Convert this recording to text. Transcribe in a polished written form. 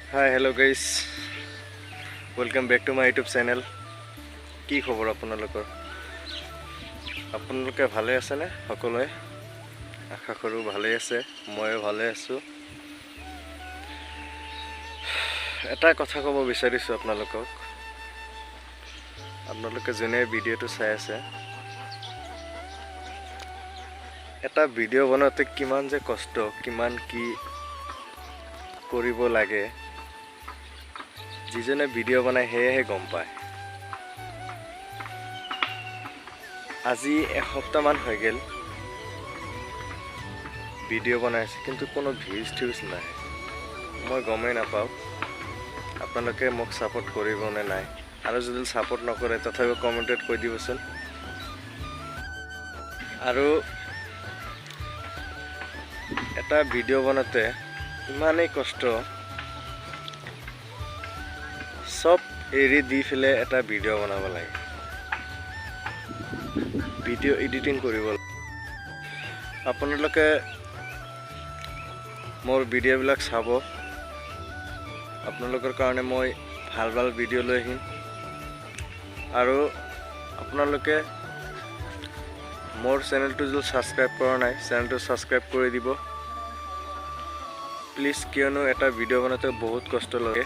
Hi, hello guys, welcome back to my YouTube channel. কি খবৰ আপোনালোকৰ? আপোনালোকে ভালে আছেনে সকলোৱে? আশা কৰোঁ ভালেই আছে। ময়ো ভালে আছোঁ। এটা কথা ক'ব বিচাৰিছোঁ আপোনালোকক। আপোনালোকে যোনে ভিডিঅ'টো চাই আছে, এটা ভিডিঅ' বনাওঁতে কিমান যে কষ্ট, কিমান কি কৰিব লাগে, যিজনে ভিডিঅ' বনায় সেয়েহে গম পায়। আজি এসপ্তাহমান হৈ গ'ল ভিডিঅ' বনাই আছে, কিন্তু কোনো ভিউজ থিউজ নাই। মই গমেই নাপাওঁ আপোনালোকে মোক ছাপোৰ্ট কৰিব নে নাই। আৰু যদি ছাপোৰ্ট নকৰে, তথাপিও কমেণ্টত কৈ দিবচোন। আৰু এটা ভিডিঅ' বনাওঁতে ইমানেই কষ্ট, চব এৰি দি পেলাই এটা ভিডিঅ' বনাব লাগে, ভিডিঅ' এডিটিং কৰিব লাগে। আপোনালোকে মোৰ ভিডিঅ'বিলাক চাব। আপোনালোকৰ কাৰণে মই ভাল ভাল ভিডিঅ' লৈ আহিম। আৰু আপোনালোকে মোৰ চেনেলটো যদি ছাবস্ক্ৰাইব কৰা নাই, চেনেলটো ছাবস্ক্ৰাইব কৰি দিব প্লিজ, কিয়নো এটা ভিডিঅ' বনাওঁতে বহুত কষ্ট লাগে।